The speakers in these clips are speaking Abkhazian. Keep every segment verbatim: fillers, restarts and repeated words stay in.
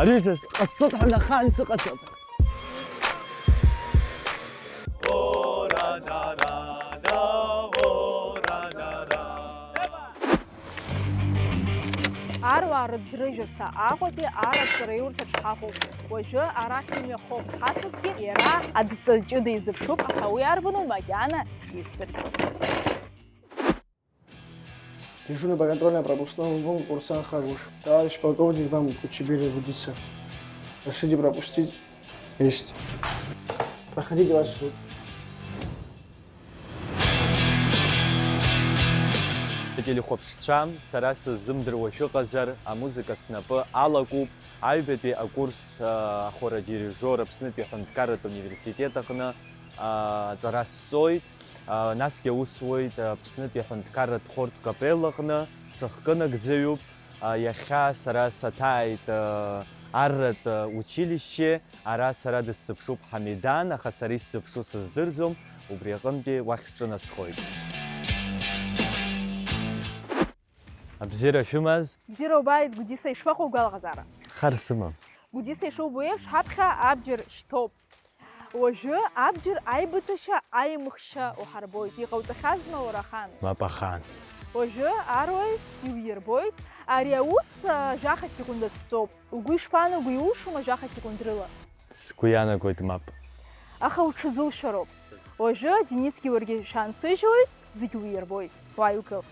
Ари сас ҟасҵоит ҳәа нахаан сыҟаӡам. Аруаа рыӡрыжәырҭа Аҟәатәи арацәа раиурҭаҿ ҳаҟоуп. Уажәы арахь имҩахоуп ҳасасгьы, иара адҵа ҷыда изыԥшуп, аха уи арбану макьана издырӡом. Дежурный по контрольно-пропускному пункту Курсан Хагуш. Товарищ полковник, вам Кучебиры Гудица. Разрешите пропустить? Есть. Проходите, вас ждут. Ателехәаԥшцәа, сара сыззымдыруа шәыҟазар, амузыка снапы алакуп. Аҩбатәи акурс, а, ахора дирижиор Аԥснытәи аҳәынҭқарратә университет аҟны, а, аҵара сҵоит. А, насгьы аус зуеит Аԥснытәи аҳәынҭқарратә хортә капеллаҟны, сыхкы нагӡаҩуп. А, иахьа сара саҭааит, а, арратә училище, ара сара дысзыԥшуп Ҳамидан, аха сара исзыԥшу сыздырӡом, убри аҟынтәи уахь сҿынасхоит. Абзиара шәымаз? Бзиара убааит, Гәдиса, ишԥаҟоу агәалаҟазаара? Хар сымам. Гәдиса, ишубо еиԥш, ҳаԥхьа абџьар шьҭоуп. Уажәы абџьар аибыҭашьа, аимхшьа уҳарбоит. Иҟауҵахьазма уара ахаан? Мап, ахаан. Уажәы аруаҩ иуирбоит. Ари аус, а, жәаха секундас ԥҵәоуп. Угәы ишԥаанаго, иулшома жәаха секунд рыла? Сгәы иаанагоит, мап. Аха уҽазылшәароуп. Уажәы Денисгьы уаргьы шәаансыжьуеит, зегь уирбоит. Уааи, угыл.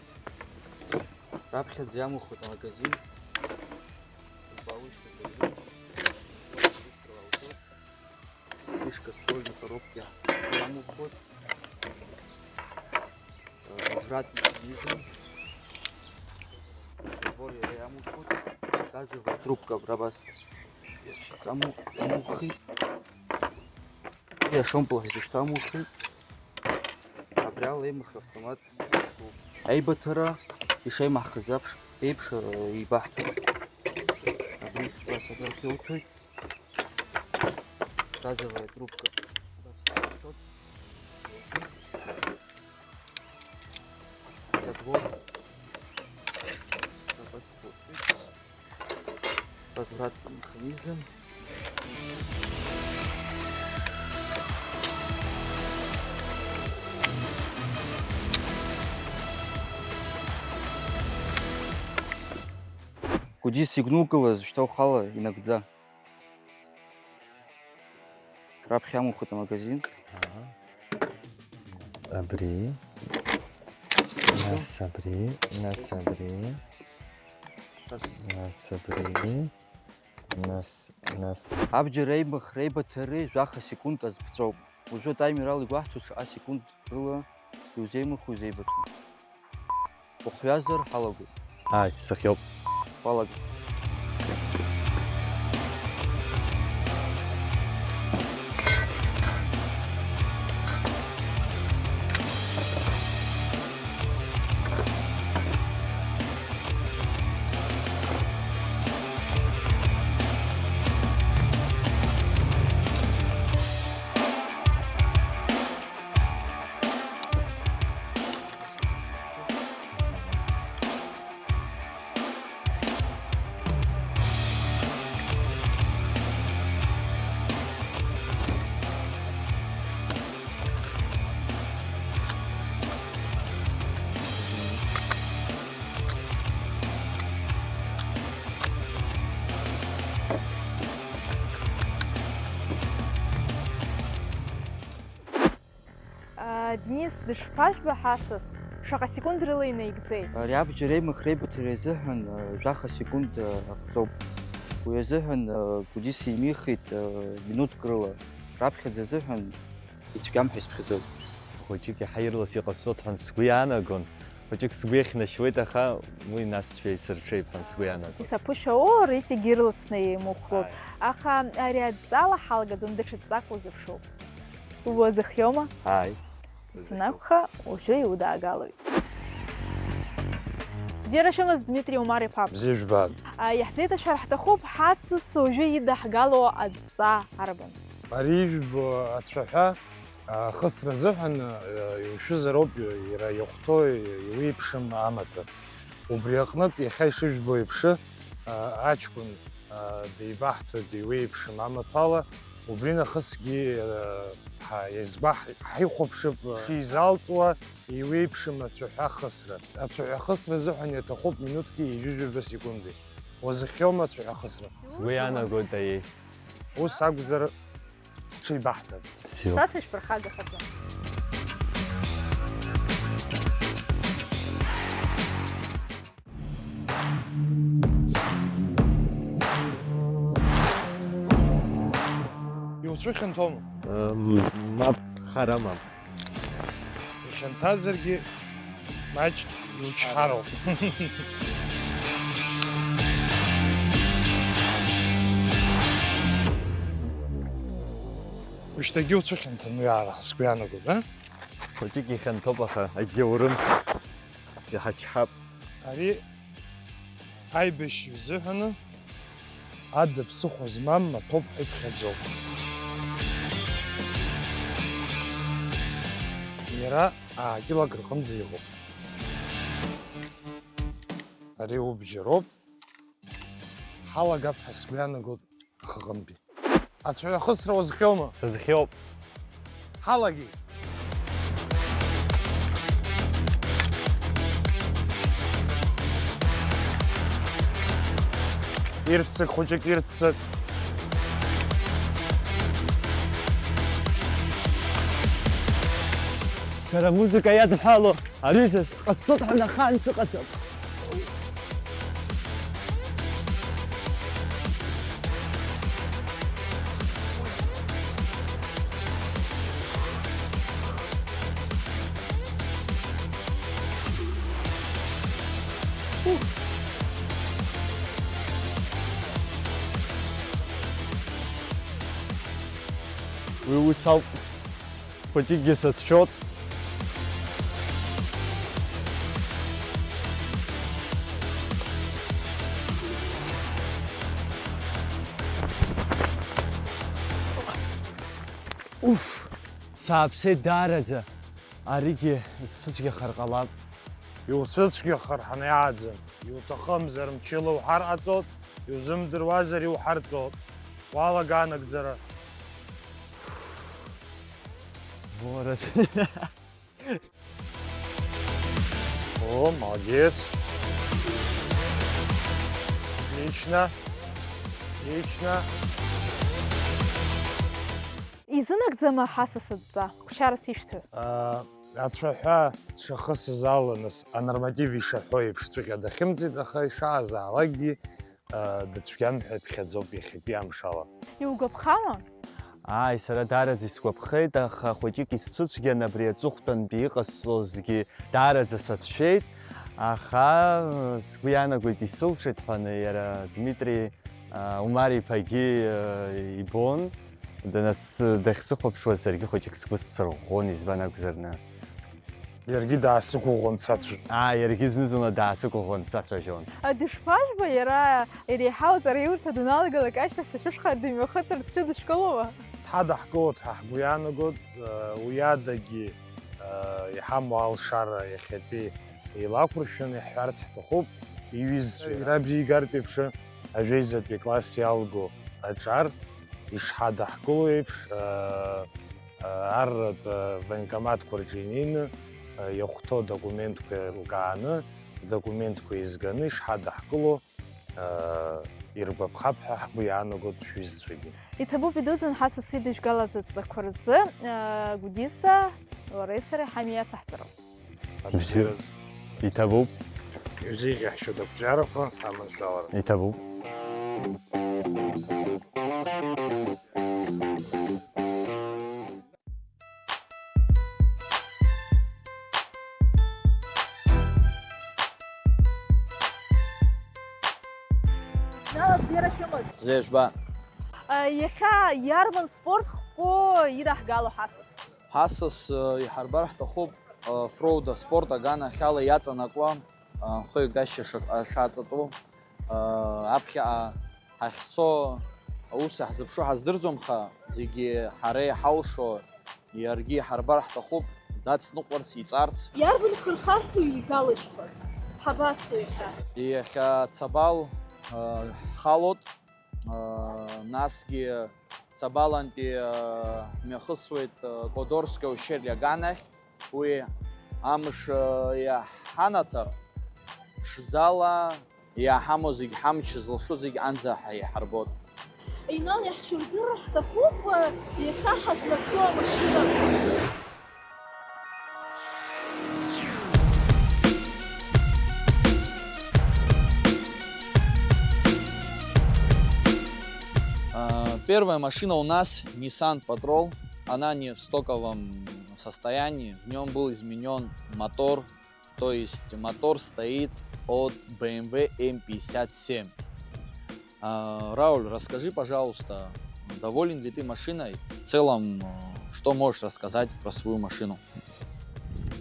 Раԥхьаӡа иамухуеит амагазин. Убаушьҭа. Крышка ствольной коробки иамухуеит. Э, возвратный механизм. Забор иара иамухуеит. Газовая трубка абра абас иаму-, иамухит. Иашомпыл ҳәа изышьҭоу амухит. Абри ала еимых автомат. Аибыҭара ишеимаҳхыз аԥш-, еиԥш, э, еибаҳҭоит. Абри ԥшьба сабрахь иуҭоит. Газовая трубка. Забор. Возврат механизм. Гәдиса игәнукылаз шьҭа ухала инагӡа. Раԥхьа иамухит амагазин. Ага. Нас абри, нас абри, нас абри, нас абри, нас, нас. Абџьар реимых, реибыҭареи жәаха секунд азԥҵәоуп. Уажәы атаймер ала игәаҳҭоит шаҟа секунд рыла иузеимых, иузеибыҭо. Ухҩазар ҳалагоит. Ааи, сыхиоуп. Уалаг. Денис, дышԥажәба ҳасас? Шаҟа секунд рыла инаигӡеит? Ари абџьар реимых реибыҭара азыҳәан, жәаха секунд аԥҵоуп. Уи азыҳәан Гәдиса имихит минуҭк рыла. Раԥхьаӡа азыҳәан ицәгьам ҳәа исԥхьаӡоит. Хәыҷык иаҳа ирлас иҟасҵоит ҳәа сгәы иаанагон. Хәыҷык сгәы иахьнашьуеит, аха уи насшәа исырҽеип ҳәа сгәы иаанагоит. Исаԥышәа, оо, ритегь ирласны еимухлоуп. Ааи. Аха ари адҵала ҳалгаӡом, даҽа дҵак узыԥшуп. Уазыхиоума? Ааи. Санакәха, уажәы иудаагалоит. Бзиара шәымаз, Дмитри Умар-иԥа. Бзиа жәбап. А, иаҳзеиҭашәар ҳҭахуп, ҳасас уажәы идаҳгало адҵа арбан? Ари ижәбо ацәаҳәа, а, хысра азыҳәан, а, иушәызароуп, иара иахәҭоу, иуеиԥшым амаҭәа. Убри аҟнытә, иахьа ишыжәбо еиԥш, а, аҷкәын деибаҳҭоит, иуеиԥшым амаҭәала, убри нахысгьы, ҳа, избаҳ-, ҳаихәаԥшып, шизалҵуа, иуеиԥшым ацәаҳәа ахысра. Ацәаҳәа ахысра азыҳәан иаҭахуп минуҭки ҩажәи жәаба секундеи. Уазыхиоума ацәаҳәа ахысра? Сгәы иаанагоит, аиеи. Ус акәзар, ҽеибаҳҭап. Всё. Са сышәԥырхагахаӡом. Иуцәыхьанҭоума? Ам, мап, хара мап. Ихьанҭазаргьы маҷк иучҳароуп. Ушьҭагьы уцәыхьанҭан уи ара, сгәы иаанагоит, а? Хәыҷык ихьанҭоуп, аха акгьы аурым, иҳачҳап. Ари аибашьҩы изыҳәаны ада ԥсыхәа змам маҭәоуп ҳәа иԥхьаӡоуп. Иара аа килак рҟынӡа иҟоуп. Ари убжьароуп. Ҳалагап ҳәа сгәы иаанагоит. Ахаҟынтәи. Ацәаҩахысра уазхиоума? Сазхиоуп. Ҳалагеит. Ирццак хәыҷык, ирццак. Сара амузыка иадҳәало. Ари сас ҟасҵоит ҳәа нахаан сыҟаӡам. Уи ус ауп. Хәыҷыкгьы сацәшәоит. Уф, сааԥсеит даараӡа. Аригьы сцәыцәгьахар ҟалап. Иуцәыцәгьахар ҳанаиааӡам, иуҭахымзар мчыла уҳар ҟаҵоит, иузымдыруазар иуҳарҵоит. Уалага анагӡара. Ворот. О, молодец. Отлично. Отлично. Изынагӡама ҳасас адҵа, гәшьарас ишәҭои? Аа, ацәаҳәа дшахысыз ала, нас, анорматив ишаҳәо еиԥшҵәҟьа дахьымӡеит, аха ишаазаалакгьы, аа, дыцәгьам ҳәа иԥхьаӡоуп иахьатәи амшала. Иугәаԥхама? Ааи, сара даараӡа исгәаԥхеит, аха хәыҷык исцәыцәгьан абри аҵыхәтәантәи иҟасҵозгьы даараӡа сацәшәеит, аха сгәы иаанагоит исылшеит ҳәа, иара Дмитри, а, Умар-иԥагьы, а, ибон, данас-, дахьсыхәаԥшуаз саргьы хәыҷык сгәы сырӷәӷәон, избан акәзар, на. Иаргьы даасықәыӷәӷәон дсацәажәон. Аа, иаргьы зны-зынла даасықәыӷәӷәон дсацәажәон. А, дышԥажәбо, иара, иара иаҳа уҵараиурҭа даналагалак ашьҭахь шәышҟа дымҩахыҵыр дшәыдышкылома? Дҳадаҳкылоит ҳәа ҳгәы иаанагоит, уи адагьы, иҳамоу алшара иахьатәи еилақәыршәаны иаҳҳәарц ҳҭахуп, иҩызцәа ирабжьеигартә еиԥш, ажәеизатәи класс иалго аҿар ишҳадаҳкыло еиԥш, арратә военкоматқәа рҿы инеины, иахәҭоу документқәа еилкааны, документқәа еизганы ишҳадаҳкыло, иргәаԥхап ҳәа ҳгәы иаанагоит шәҩызцәагьы. Иҭабуп идуӡӡан ҳасас идыжәгалаз адҵақәа рзы, Гәдиса, уареи сареи ҳамҩа иацаҳҵароуп. Абзиараз. Иҭабуп. Иузеиӷьаҳшьоит ақәҿиарақәа, аманшәалара. Иҭабуп. Нала, бзиара шәымаз. Бзиа жәба. Иахьа иарбан спорт хкқәоу идаҳгало ҳасас? Ҳасас, э, иҳарбар ҳҭахуп, э, фроуда спорт аганахьала иаҵанакуа, э, хыҩгашьа шак-, э, шаҵатәу, э, аԥхьаҟа ҳахьцо аус иаҳзыԥшу ҳаздырӡом, аха зегьы ҳара иҳалшо, иаргьы иҳарбар ҳҭахуп, дацныҟәарц, иҵарц. Иарбан хырхарҭоу изалышәхәаз? Ҳабацо иахьа? Иахьа Цабал, э, ҳхалоит. насгьы Цабалантәи мҩахысуеит Кодорское ущелье аганахь. Уи амш иаҳанаҭар, ԥшӡала иаҳамоу зегь, ҳамч зылшо зегь анӡа ҳаиҳарбоит. Инал, иаҳшәырдырыр ҳҭахуп, иахьа ҳазласыу амашьына. А, первая машина у нас Nissan Patrol. Она не в стоковом состоянии. В нём был изменён мотор. То есть мотор стоит от B M W M пятьдесят семь. А, Рауль, расскажи, пожалуйста, доволен ли ты машиной? В целом, э, что можешь рассказать про свою машину?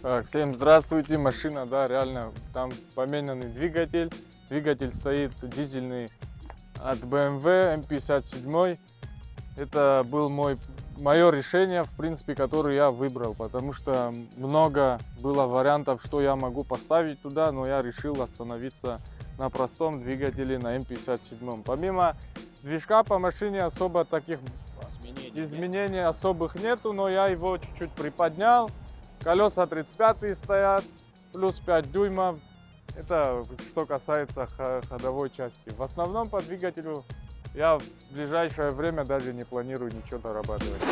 Так, всем здравствуйте. Машина, да, реально, там поменянный двигатель. Двигатель стоит дизельный от B M W M пятьдесят семь. Это был мой, моё решение, в принципе, которое я выбрал, потому что много было вариантов, что я могу поставить туда, но я решил остановиться на простом двигателе, на M пятьдесят семь. Помимо движка по машине особо таких изменений, изменений особых нету, но я его чуть-чуть приподнял. Колеса тридцать пятые стоят, плюс пять дюймов. Это что касается ходовой части. В основном по двигателю я в ближайшее время даже не планирую ничего дорабатывать.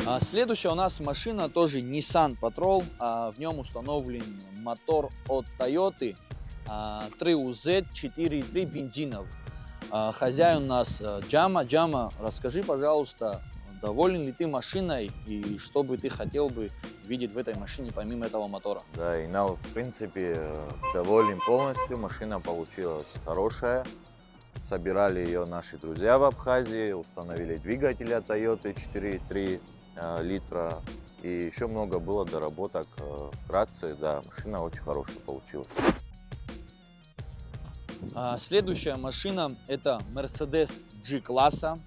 А следующая у нас машина тоже Nissan Patrol. А в нем установлен мотор от Toyota, а, три U Z четыре и три бензинов. А, хозяин у нас, а, Джама. Джама, расскажи, пожалуйста, доволен ли ты машиной и что бы ты хотел бы видеть в этой машине помимо этого мотора? Да, Инал, в принципе, э, доволен полностью. Машина получилась хорошая. Собирали её наши друзья в Абхазии, установили двигатель от Toyota четыре и три, э, литра. И ещё много было доработок, э, вкратце. Да, машина очень хорошая получилась. А, следующая машина — это Mercedes G-класса.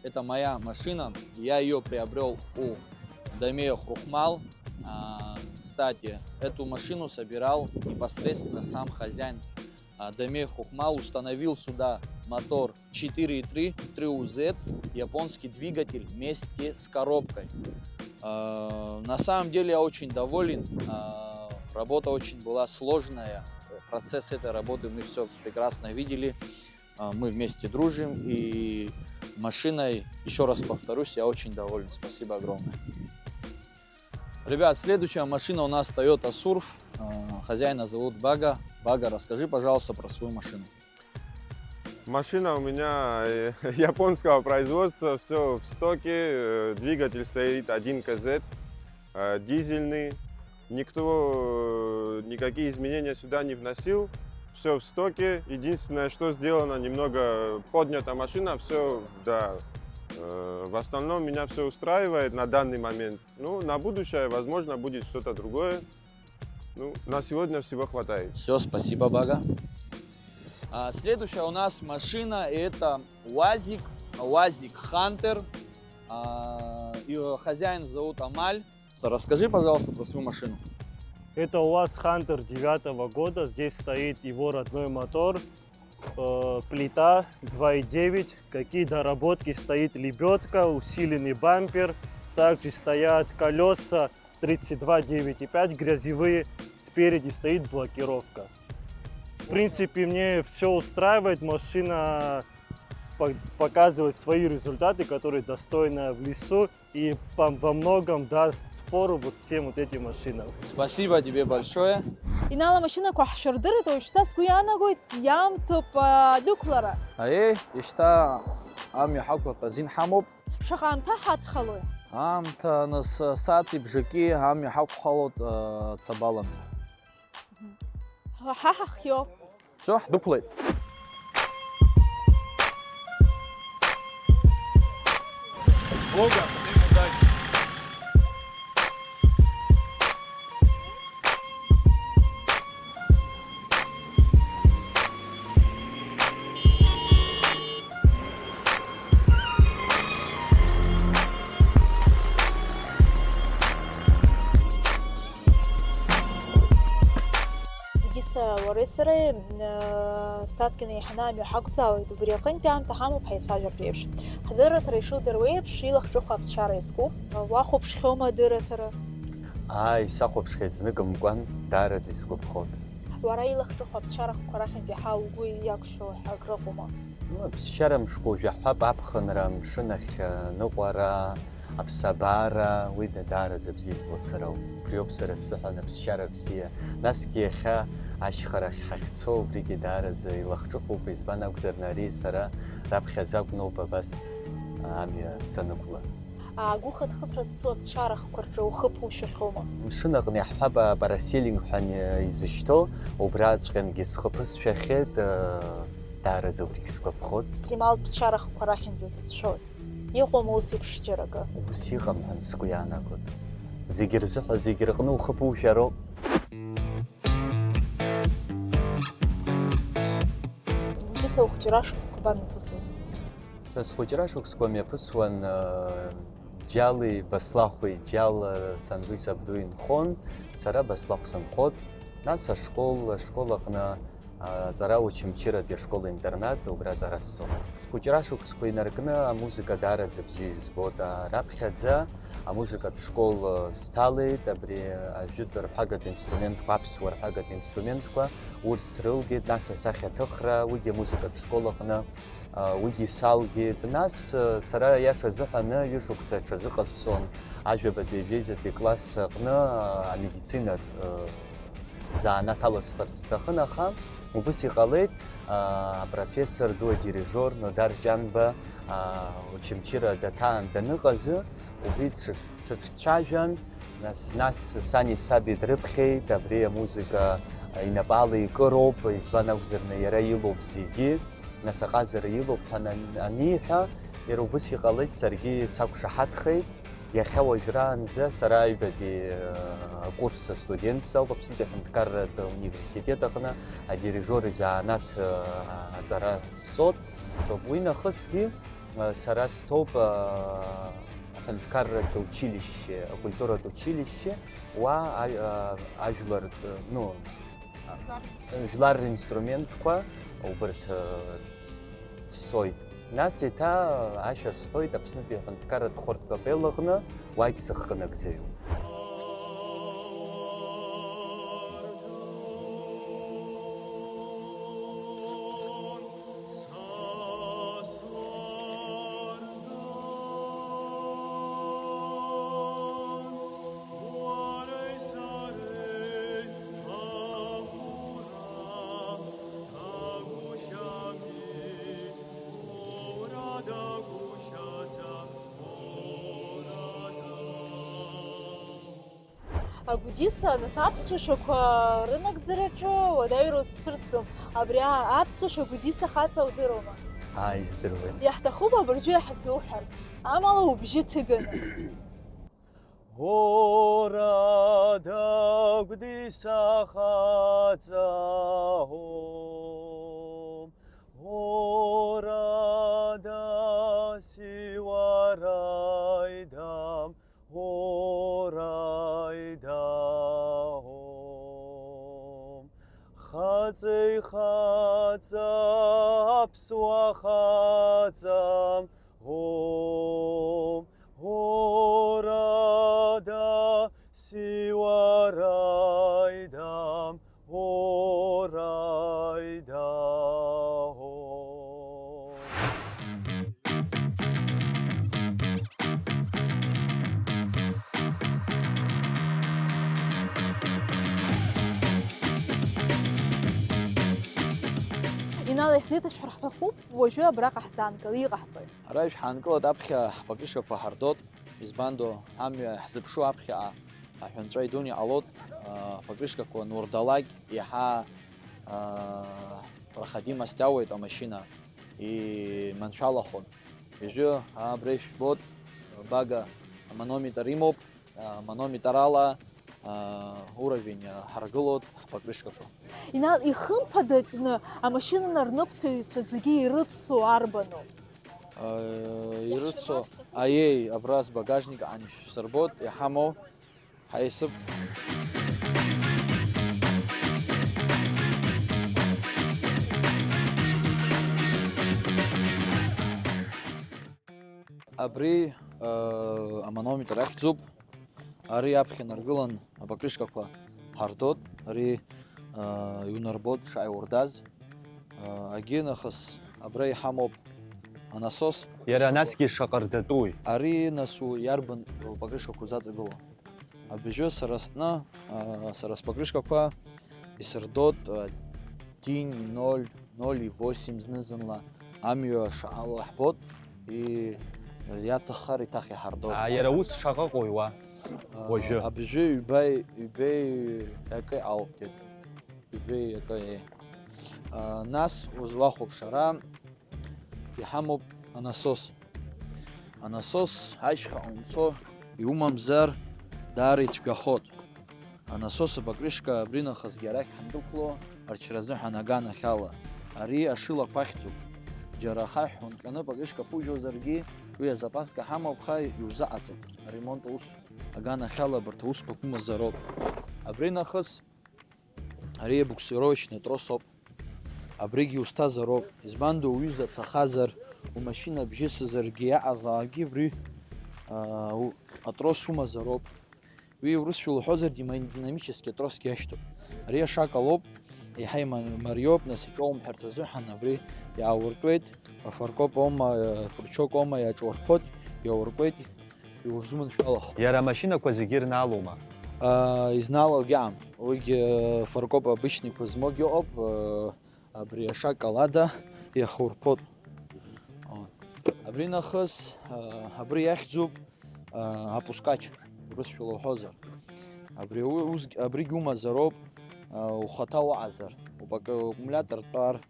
Это моя машина. Я её приобрёл у Дамея Хрухмал. А, кстати, эту машину собирал непосредственно сам хозяин. А, Дамея Хрухмал установил сюда мотор четыре и три, три U Z, японский двигатель вместе с коробкой. А, на самом деле я очень доволен. А, работа очень была сложная. Процесс этой работы мы всё прекрасно видели. А, мы вместе дружим, и машиной, ещё раз повторюсь, я очень доволен. Спасибо огромное. Ребят, следующая машина у нас Toyota Surf. А, хозяина зовут Бага. Бага, расскажи, пожалуйста, про свою машину. Машина у меня, э, японского производства, всё в стоке, э, двигатель стоит один К Z, э, дизельный. Никто, э, никакие изменения сюда не вносил. Всё в стоке. Единственное, что сделано, немного поднята машина. Всё, да. Э, в остальном меня всё устраивает на данный момент. Ну, на будущее, возможно, будет что-то другое. Ну, на сегодня всего хватает. Всё, спасибо, Бага. А, следующая у нас машина — это УАЗик, УАЗик Хантер. А, её хозяин зовут Амаль. Расскажи, пожалуйста, про свою машину. Это УАЗ Хантер девятого года. Здесь стоит его родной мотор, э, плита два и девять. Какие доработки? Стоит лебёдка, усиленный бампер. Также стоят колёса тридцать два девять и пять грязевые. Спереди стоит блокировка. В принципе, мне всё устраивает. Машина по-, показывает свои результаты, которые достойна в лесу и по-, во многом даст фору вот всем вот этим машинам. Спасибо тебе большое. Инал, амашьынақәа ҳшәырдырит, уажәшьҭа сгәы иаанагоит, иаамҭоуп, а, адәықәлара. Аиеи, ишьҭа амҩа ҳақәлартә азин ҳамоуп. Шаҟа аамҭа ҳадхалои? Аамҭа нас сааҭи бжаки амҩа ҳақәхалоит, а, Цабаланӡа. Ҳа ҳахиоуп. Всё, ҳдәықәлеит. Бога, всем удачи! Иди сэ Уареи сареи, э, сааҭк инеиҳаны амҩа ҳақәзаауеит, убри аҟынтәи аамҭа ҳамоуп ҳаицәажәартә еиԥш. Ҳдырраҭара ишудыруа еиԥш, илахҿыху аԥсшьара иазкуп. Уахәаԥшхьоума адырраҭара? Ааи, сахәаԥшхьеит знык мкәан, даараӡа исгәаԥхоит. Уара илахҿыху аԥсшьара хкқәа рахьынтә иаҳа угәы иақәшәо акрыҟоума? Ну, аԥсшьара мшқәа уажәы ҳҳәап, аԥхынра, амшын ахь аныҟәара, аԥсабара, уи да-, даараӡа бзиа избоит сара. Убриоуп сара сзыҳәан аԥсшьара бзиа. Насгьы иахьа ашьхарахь ҳахьцо, убригьы даараӡа илахҿыхуп, избан акәзар, ари сара раԥхьаӡа акәноуп абас амҩа санықәла. Агәыхыҭхыҭра зцу аԥсшьара хкқәа рҿы ухы ԥушәахьоума? Амшын аҟны иаҳҳәап, апараселинг ҳәа изышьҭоу, убраҵәҟьангьы схы ԥысшәахьеит, даараӡа убригь сгәаԥхоит. Стрималтә ԥсшьара хкқәа рахьынтә узыцәшәоит. Иҟоума ус еиԥш џьара акы? Ус иҟам ҳәа сгәы иаанагоит. Зегь рзыҳәа, зегь рҟны ухы ԥушәароуп. Гәдиса, ухәыҷра шықәсқәа бамҩаԥысуаз? Са схәыҷра шықәсқәа мҩаԥысуан, э, Џьали Баслахәи, Џьал, э, сандуи сабдуи инхон, сара Баслахә сынхот. Нас ашкол, ашкол аҟны, э, аҵара Очамчыратәи ашкол-интернат, убра аҵара сцон. Схәыҷра шықәсқәа инаркны амузыка даараӡа бзиа избот. А, раԥхьаӡа амузыкатә школ, э, сҭалеит, абри ажәытә рҳәагатә инструментқәа, аԥсуа рҳәагатә инструментқәа, урҭ срылгеит, нас асахьаҭыхра, уигьы амузыкатә школ аҟны, а, уигьы салгеит. Нас, э, сара, иаша азыҳәаны, ҩышықәса аҽазыҟасҵон, ажәабатәи, жәеизатәи класс аҟны, а, амедицинатә, э, занааҭ аласхарц сҭахын, аха убыс иҟалеит, а, апрофессор ду, адирижиор Нодар Ҷанба, а, Очамчыра даҭаан даныҟазы, убри дсыҿ-, дсыҿцәажәан, нас, нас сани саби дрыԥхьеит, абри амузыка инапала икыроуп, избан акәзар, иара илоуп зегьы, нас аҟазара илоуп ҳәа ан-, аниҳәа, иара убыс иҟалеит, саргьы сақәшаҳаҭхеит. Иахьа уажәраанӡа сара аҩбатәи, э, акурс астудент соуп, Аԥснытәи аҳәынҭқарратә университет аҟны адирижиор изанааҭ, э, аҵара сҵот. Уи нахысгьы, э, сара сҭоуп, э, аҳәынҭқарратә училище, акультуратә училище, уа, а-, э, ажәлар, э, ну, жәлар ринструментқәа убарҭ, э, сҵоит. Нас еиҭа ашәа сҳәоит Аԥснытәи аҳәынҭқарратә хәырҭтә капеллаҟны, уагь сыхкынагӡаҩуп. Агәдиса, нас, аԥсуа шәақәа рынагӡараҿы уадаҩра узцәырҵӡом. Абри а-, аԥсуа шәа Гәдиса хаҵа удыруама? Ааи, издыруеит. Иаҳҭахуп абыржәы иаҳзуҳәарц, амала убжьы ҭыганы. Ҳәарада, Гәдиса хаҵа ҳәом, ҳәарада, сиуараидам, ҳәараида ҳәом. Хаҵеи хаҵа, аԥсуа хаҵа ҳәом, ҳәарада, сиуараидам, ҳәараида ҳәом. Инал, иаҳзеиҭашәҳәар ҳҭахуп, уажәы абраҟа ҳзаанкыл, иҟаҳҵои? Ара ишәҳаанкылоит аԥхьа ҳпокрышкақәа ҳардот, избандо, амҩа ҳзыԥшу аԥхьаҟа аҳәынҵәа идун иҟалоит, а, ҳпокрышкақәа анурдалак, иаҳа, а, проходимость ауеит амашьына, иманшәалахон. Уажәы абра ишәбот, бага аманометр имоуп, а, аманометр ала, а, уровень, а, ҳаргылоит ҳпокрышкақәа. Инал, ихымԥадатәны амашьына нарныҟәцаҩцәа зегьы ирыцу арбану? Э, ирыцу, аиеи, абра сбагажник аншәсырбот, иҳамоу, ҳаисып. Абри, э, аманометр ахьӡуп. Ари аԥхьа наргылан апокрышкақәа ҳардот. Ари, э, иунарбот шааиурдаз. Э, агьы нахыс абра иҳамоуп анасос. Иара насгьы шаҟа рдатәуи? Ари нас у-, иарбан покрышкақәа узаҵагыло? Абыжәы сара сҟны, а, сара спокрышкақәа исырдот, а, один и ноль, ноль и восемь зны-зынла амҩа шаало ҳбот, и, а, иаҭаххар иҭах иҳардот. А, иара ус шаҟа ыҟоуи уа? А, уажәы? Абыжәы ҩбеи, ҩбеи акы ауп, дед. Ҩбеи акы, е. А, нас узлахәаԥш ара, Иҳамоуп анасос. Анасос ашьхаҟа умцо иумамзар, даара ицәгьахот. Анасос апокрышка абринахысгьы арахь ҳандәықәло, арчра азыҳәан аганахьала. Ари ашылақәа ахьӡуп. Џьара ахаҳә унҟьаны апокрышка ԥужәозаргьы, уи азапаска ҳамоуп, ҳәа иузаҟаҵоит. Аремонт аус аганахьала абарҭ аусқәа умазароуп. Абринахыс Ари буксировочный тросоуп. Абригьы иусҭазароуп. Избанда уҩыза дҭахазар, умашьына бжьысызаргьы, иаҟазаалакгьы абри, аа, у-, атрос умазароуп. Уи урысшәа лҳәозар, дима-, динамический тросгьы ашьҭоуп. Ари ашакалоуп, еиҳа имариоуп, нас иҿоумҳәарц азыҳәан абри иаауртуеит, афаркоп аума, афырчок аума иаҿурԥоит, иауркуеит. Иузуманшәалахо. Иара амашьынақәа зегьы ирнаалома? Аа, изнаалогьы аам. Уигьы, э, фаркоп обычныйқәа змоугьы ыҟоуп, э, абри ашакалада иахурԥоит. О. Абри нахыс, э, абри иахьӡуп, э, опускач, урысшәала уҳәозар. Абри у-, ус, абригь умазароуп, э, ухаҭа уаҟазар. Упак-, аккумулиатор тәар,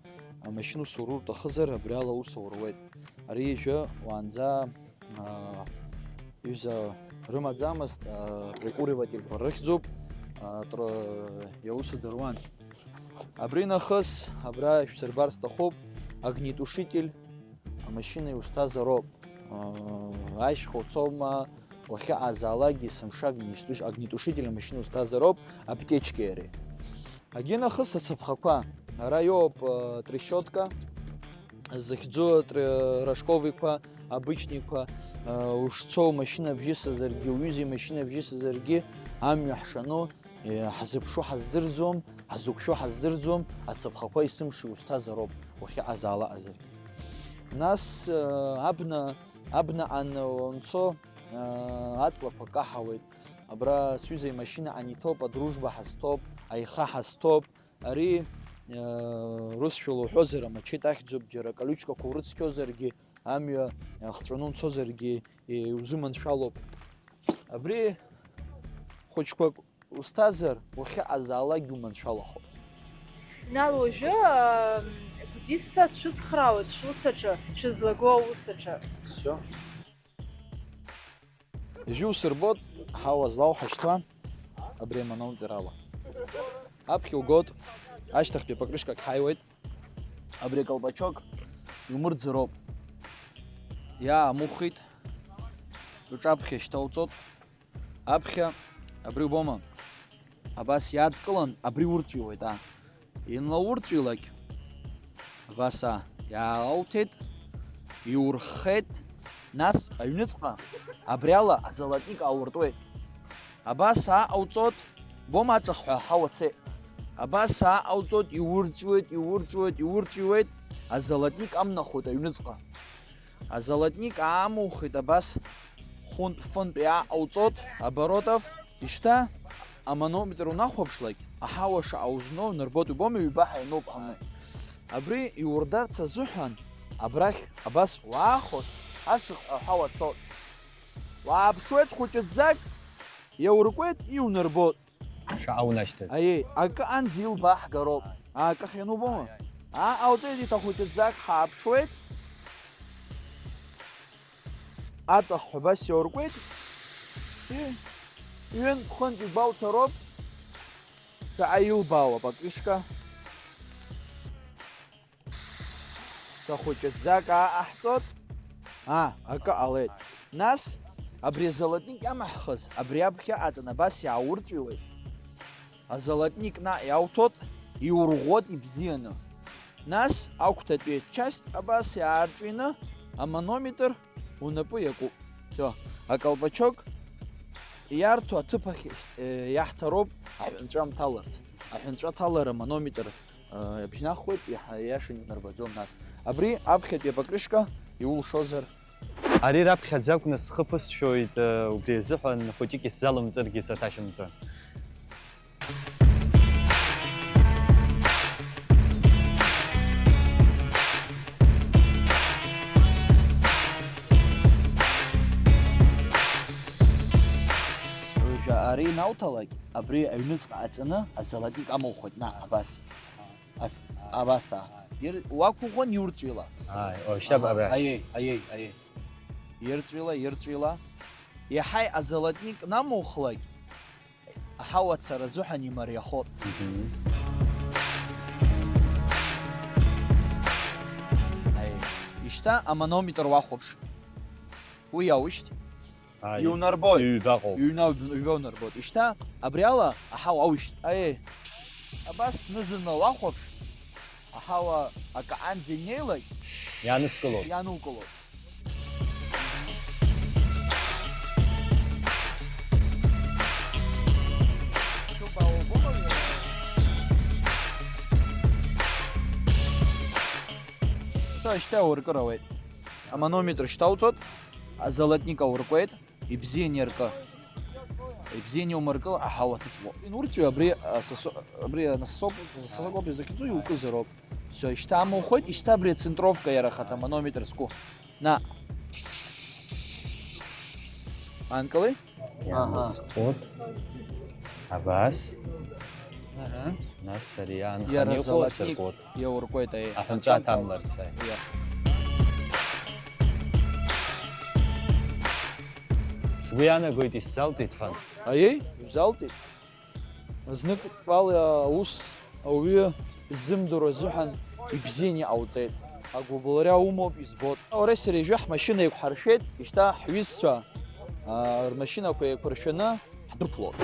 амашьына ус аурыр уҭахызар, абри ала ус ауруеит. Ари ижәы уаанӡа Аа, ҩыза рымаӡамызт, аа, прикуривательқәа рыхьӡуп, аа, тр-, иаусу дыруан. Абри нахыс, абра ишәсырбар сҭахуп, огнетушитель амашьына иусҭазароуп. Аа, ашьха уцома, уахьыҟазаалакгьы есымша огнетуш-, огнетушитель амашьына иусҭазароуп, аптечкеи иареи. Агьы нахыс ацаԥхақәа, ара иоуп, э, трещотка, зыхьӡу тр-, рожковикқәа, обычныйқәа, э, ушцо умашьына бжьысызаргьы, уҩыза имашьына бжьысызаргьы, амҩа ҳшану, э, ҳзыԥшу ҳаздырӡом, ҳзықәшәо ҳаздырӡом, ацаԥхақәа есымша иусҭазароуп, уахьыҟазаалаҟазаргьы. Нас, э, абна, абнаҟа ан-, уанцо, э, аҵлақәа каҳауеит. Абра сҩыза имашьына аниҭоуп, адружба ҳазҭоуп, аиха ҳазҭоуп. Ари, э, русшәала уҳәозар, амачет ахьӡуп, џьара аколючкақәа урыцқьозаргьы, амҩа, э, хҵәаны умцозаргьы, э, иузыманшәалоуп. Абри хәыҷқәак узҭазар, уахьыҟазаалакгьы уманшәалахоит. Инал, уажәы, э, Гәдиса дшәыцхраауеит шәус аҿы, шәызлаго аус аҿы. Всё. Ижәы усырбот, ҳауа злауҳашьҭуа, абри аманометр ала. Аԥхьа угот, ашьҭахьтәи апокрышкак ҳаиуеит, абри аколпачок иумырӡыроуп. Иаамухит, уҿаԥхьа шьҭауҵот, аԥхьа, абри убома? Абас иадкылан, абри урҵәиуеит, а. Инлаурҵәилак, абас, а, иаауҭеит, иурххеит, нас аҩныҵҟа абри ала азолотник ауртуеит. Абас, а, ҟауҵот, бома аҵахҳәа ҳауа цеит. Абас, а, ҟауҵот, иурҵәуеит, иурҵәуеит, иурҵәуеит, азолотник амнахуеит аҩныҵҟа. Азолотник аамухит абас, хәынтә-фынтә иааҟауҵот, оборотов, ишьҭа аманометр унахәаԥшлак, аҳауа шаҟа узну унарбот, убома, ҩба ҳәа иануп ҳану. Абри иурдарц азыҳәан, абрахь абас уаахәоит, ашыхҳәа аҳауа цот. Уааԥшуеит хәыҷыӡӡак, иауркуеит, иунарбот. Шаҟа унашьҭыз. Аиеи, акы анӡа илбааҳгароуп. Акы ахьанубома? Ааи, ааи. Ааҟауҵеит, иҭахәыҷыӡӡак ҳааԥшуеит. Аҵахҳәа абас иауркуеит. Ҩынтә-хынтә игәалҭароуп. Шаҟа илбаауа апакришка. Ҭахәыҷыӡӡак ааҟаҳҵот. Аа, акы ҟалеит. Нас, абри азолотник иамаҳхыз, абри аԥхьа аҵан абас иааурҵәиуеит. Азолотник наҟ иауҭот, иурӷәӷәот ибзианы. Нас, агәҭатәи ачасть абас иаарҵәины, аманометр Унапы иакуп. Всё. Аколпачок иарҭо аҭыԥ ахь, э, иаҳҭароуп аҳәынҵәа мҭаларц. Аҳәынҵәа ҭалара манометр, э, абжьнахуеит, иаҳа-, иашан инарбаӡом нас. Абри аԥхьатәи апокрышка иулшозар? Ари раԥхьаӡа акәны схы ԥысшәоит, э, убри азыҳәан хәыҷык исзалымҵыргьы саҭашәымҵан. Уажәы ари инауҭалак, абри аҩныҵҟа аҵаны азолотник амухуеит, наҟ абас. Ас-, абас, аа. Ир-, уақәыӷәӷәан иурҵәила. Ааи, о, шьҭа Аҳа, абра. Аиеи, аиеи, аиеи. Ирҵәила, ирҵәила. Иаҳа азолотник намухлак, аҳауа цара азыҳәан имариахоит. Мгм. Аиеи. Ишьҭа аманометр уахәаԥш. Уи иаушьҭ. Ааи. Иунарбоит. Ҩба ыҟоуп. Ҩна-, ҩба унарбоит. Ишьҭа абри ала аҳауа аушьҭ. Аиеи. Абас зны-зынла уахәаԥш, аҳауа акаанӡа инеилак, иааныскылоит. Ианукылоит. Шьҭа, шьҭа уркыр ауеит. Аманометр шьҭауҵот, азолотник ауркуеит. Ибзиан иаркы. Ибзиан иумыркыл, аҳауа ҭыҵло. Инурҵәи абри, а, сасо-, абри анасоуп, сасоуп изахьӡу иукызароуп. Всё, ишьҭа амухуеит, ишьҭа абри ацентровка иара ахаҭа манометр зқәу. Наҟ. Анкылеи? Аҳа. Иаанысхот. Абас. Аҳа. Нас ари иаанхан иара иҟоу золотник асыркуеит. Иауркуеит, аиеи. Аҳәынҵәа аҭамларц, аиеи. Иа. Сгәы иаанагоит исзалҵит ҳәа. Аиеи, узалҵит. Зныкҟала аус ауаҩы иззымдыруа азыҳәан ибзианы иҟауҵеит. Агәыбылра умоуп, избоит. Уареи сареи жәаҳ машьына еиқәҳаршәеит, ишьҭа ҳҩызцәа, аа, рмашьынақәа еиқәыршәаны, ҳдәықәлоит.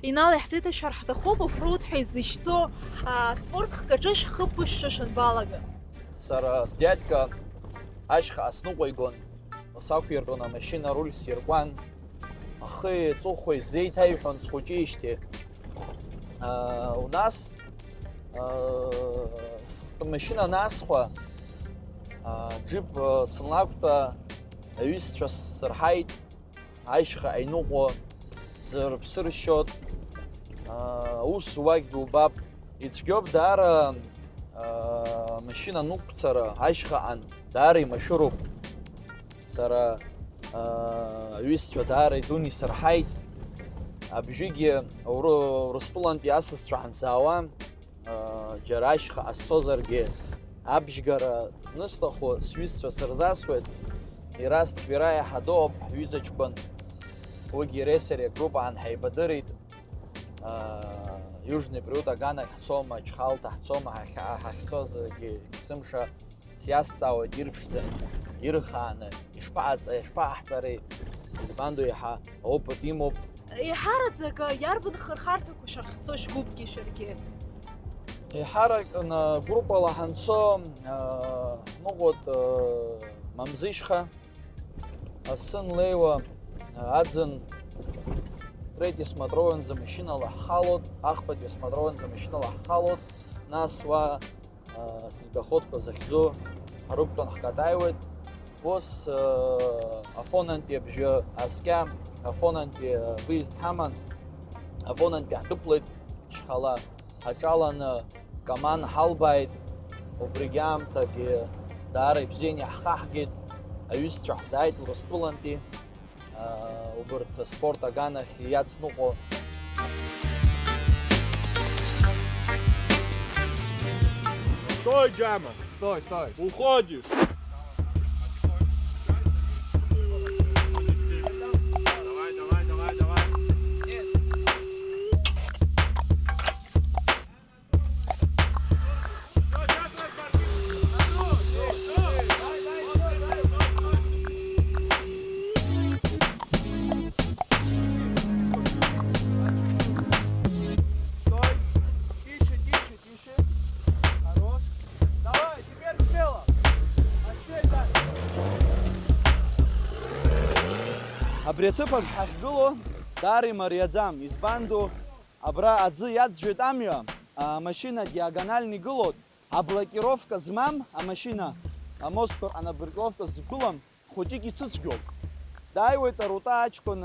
Инал иаҳзеиҭашәар ҳҭахуп, оффроуд ҳәа изышьҭоу, аа, спорт хкаҿы шәхы ԥышәшәа шанбалага. Сара сдиадка ашьха асныҟәа игон, сақәиртәон, амашьына аруль сиркуан, ахи аҵыхәеи сзеиҭаиҳәон схәыҷижьҭеи. Аа, у нас, аа, схтә машьына анасхәа, аа, џьип, аа, сынлақәтәа аҩызцәа сырҳаит. Ашьха аиныҟәо сырԥсыршьот, аа, аус зуагь дубап. Ицәгьоуп даара, аа, амашьына анықәцара ашьхаҟан, даара имашәыруп. Сара, аа, аҩызцәа даара идун исырҳаит. Абжьыгьы Уры-, Урыстәылантәи асасцәа ҳанзаауа, џьара ашьха ҟасҵозаргьы, абжьгара нысҭаху сҩызцәа сырзасуеит. Ирасҭ Вера иаҳа доуп ҳҩыза ҷкәын. Уигьы иареи сареи агруппаан ҳаибадырит. Южный Приют аганахь ҳцома, Чхалҭа ҳцома, ҳахь-, ҳахьцозгьы есымша сиазҵаауеит, ирԥшӡан, ирхааны, ишԥаҟаҵа-, ишԥаҟаҳҵари, избандо иаҳа аопыт имоуп. Еиҳараӡак иарбан хырхарҭақәа шәахьцо шәгәыԥгьы шәаргьы? Еиҳаракны группала ҳанцо, аа, ныҟәоит, аа, Мамзышьха, асы нлеиуа, аа, аӡын третий смотрованӡа машьынала ҳхалоит, ахԥатәи асмотрованӡа машьынала ҳхалоит, нас уа аа, снегоходқәа захьӡу ҳрықәтәан ҳкатаиуеит. Ус, э, Афонантәи абжьы аскьа, Афонантәи, э, выезд ҳаман, Афонантәи ҳдәықәлеит шьхала. Ҳаҿаланы Каман ҳалбааит, убригьы аамҭагьы даара ибзианы иаҳхаҳгеит, аҩызцәа ҳзааит Урыстәылантәи, аа, убарҭ аспорт аганахь иацныҟәо. Стой, Џьама! Стой, стой! Уходишь! Давай, давай, давай, давай! Стой! Тише, тише, тише! Хорош! Давай, теперь смело! Отсюда! Абри аҭыԥ аҿы ҳахьгылоу даара имариаӡам, избанду? Абра аӡы иаӡәӡәоит амҩа, амашьына диагонально игылоит, аблокировка змам амашьына, амостқәа анаблокировка зқәылам, хәыҷык ицәыцәгьоуп. Дааиуеит арута аҷкәын,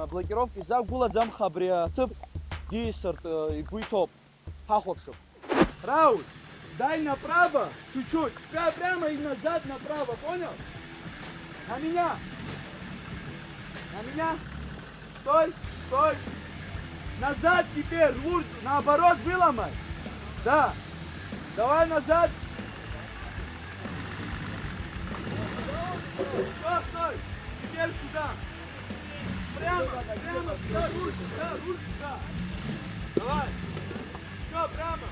аблокировка изақәгылаӡам, аха абри аҭыԥ диасыртә игәы иҭоуп. Ҳахәаԥшып. Рауль, дай направо, чуть-чуть. Пря-, прямо и назад направо, понял? На меня. На меня. Стой, стой. Назад теперь, руль наоборот выломай. Да. Давай назад. Всё, стой. Теперь сюда. Прямо, прямо сюда, руль сюда, руль сюда. Давай. Всё, прямо.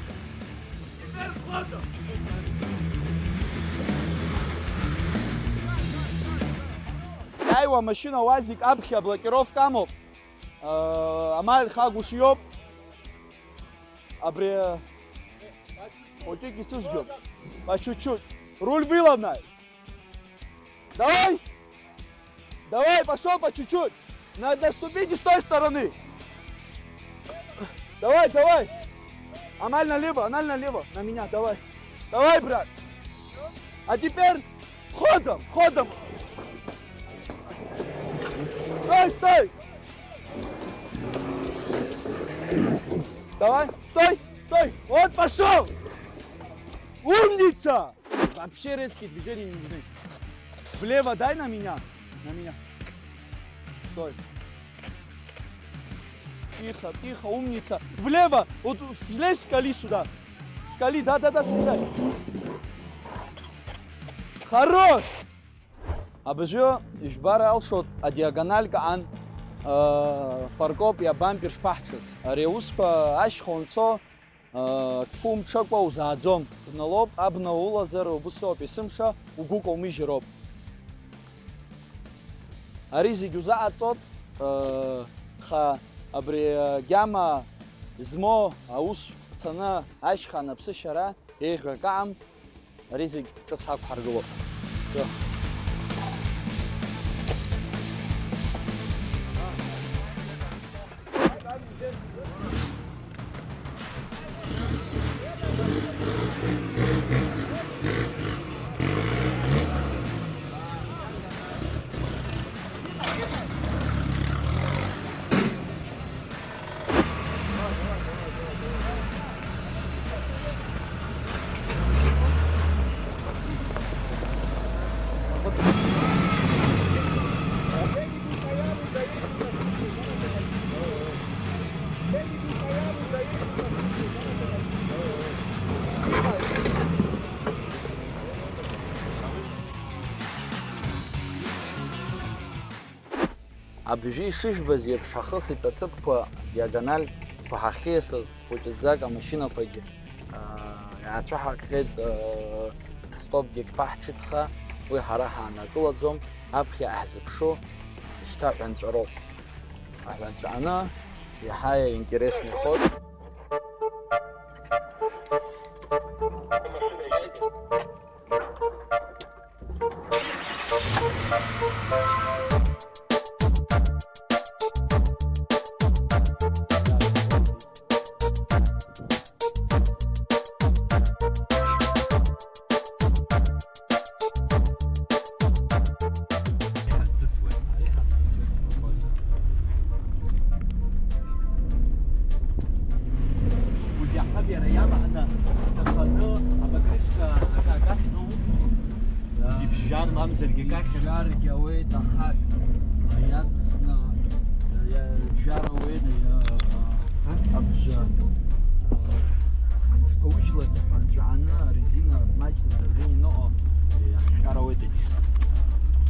Теперь ходом. Иааиуа амашьына УАЗик аԥхьа аблокировка амоуп. Э, амаль хагәышиоуп. Абри хәыҷык ицәыцәгьоуп. По чуть-чуть. Руль выломай. Давай! Давай, пошёл по чуть-чуть. На-, наступите с той стороны. Давай, давай. Амаль налево, амаль налево. На меня, давай. Давай, брат. А теперь ходом, ходом. Стой, стой. Давай, стой, стой. Вот пошёл. Умница. Вообще резкие движения не нужны. Влево дай на меня. На меня. Стой. Тихо, тихо, умница. Влево. Вот слезь, скали сюда. Скали, да, да, да, слезай. Хорош! Абыржәы ижәбар алшоит, адиагональка ан, э, фаркоп, иабампер шԥаҳҽыз. Ари аусқәа ашьха унцо, Ҭәы умҽакәа узааӡом, бналоуп, абна улазар убыс ауп, есымша угәы каумыжьроуп. Ари зегь узаҟаҵоит, аха абри агьама змоу аус цаны ашьха анаԥсышьара еиӷьу акы аам. Ари зегь ҿыц ҳақәҳаргылоуп. Абжьы ишыжәбаз еиԥш ҳахысит аҭыԥқәа, диагональқәа ҳахьиасыз, хәыҷӡак амашьынақәагьы, аа, иаацәаҳаҟьеит, аа, ҳстопгьы ԥаҳҽит, аха уи ҳара ҳаанакылаӡом, аԥхьа иаҳзыԥшу шьҭа ҳәынҵәароуп. Аҳәынҵәаны иаҳа интересно ихоит. Иахьаргьы ауеит ахаҳә, иаҵсны, иа-, џьара ауеит, иа-, абжа, шҭоужьлак ҳәа нҵәааны арезина маҷны зырбеианы иҟоу иахҟьар ауеит адиск.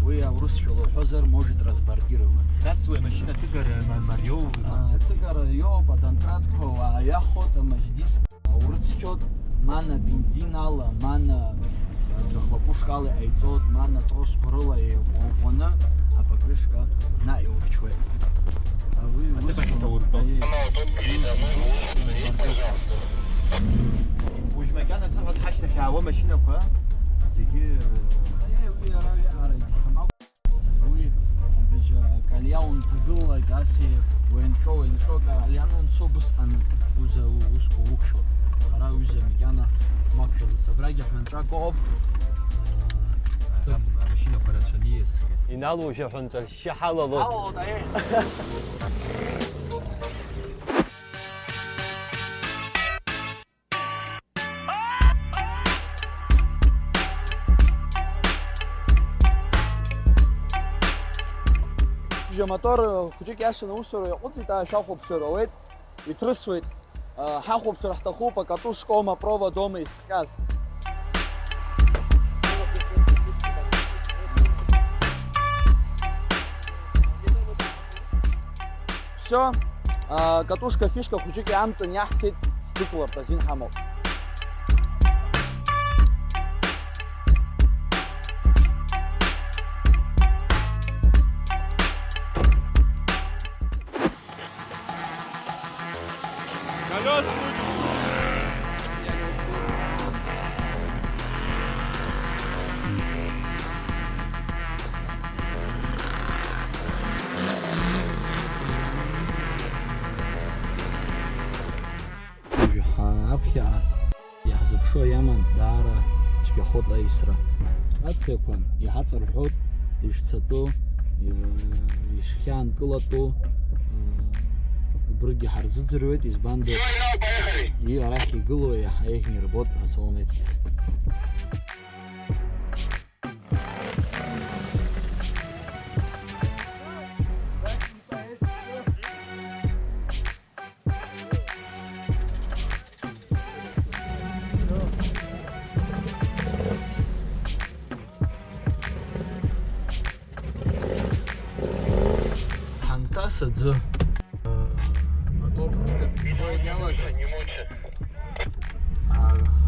Уи аурысшәала уҳәозар, может разбортироваться. Нас уи амашьына аҭыгара ма-, мариоу? А, аҭыгара иоуп, адонтратқәа уааиахоит, амаҷ диск. Урыцқьоит, мана бензин ала, мана, э, хлопушка ала иҟаиҵоит, мана тросқәа рыла еиӷәӷәаны апокрышка наҟ иурчуеит. Уи аҭыԥахь ус иҭауртәоит. Аиеи. Уажә макьана сыҟаз ҳашьҭахь аауа машьынақәа зегьы, э, Аиеи, уи ара иҟара иҭахым. Уи, абыржәы, акалиа унҭагылалак, ас уеншәо, уеншәо, акалиа унцо, убысҟан уза-, усқәа уқәшәо. Ҳара, ҩыза, макьана ҳмақәшәаӡац. Абрагьы ҳәынҵәак ыҟоуп. Ам-, амашьынақәа рацәаны ииасхьеит. Иналоужьа ҳәынҵәа шьшьы ҳалалоит. Ҳалалоит, аиеи. Бжьамотор хәыҷык иашаны аусура иаҟәыҵит, аа, шәахәаԥшыр ауеит, иҭрысуеит. Ҳахәаԥшыр ҳҭахуп акатушкома, проводома изхҟьаз. Всё, а, катушка, фишка хәыҷык иамҵын иаҳҭеит, ҳдәықәлартә азин ҳамоуп. Колёс будет. Уажәы ҳа-, аԥхьаҟа иаҳзыԥшу иаман даара цәгьахоит аисра. Ациақәа иҳаҵарҳәоит ишцатәу, ишхьаанкылатәу, убригьы ҳарзыӡырҩуеит, избанзар, и-, арахь игылоу иаҳа еиӷьны ирбоит асалон аҵкыс. Ҳанҭас аӡы, амотор хәыҷы иалаган, а,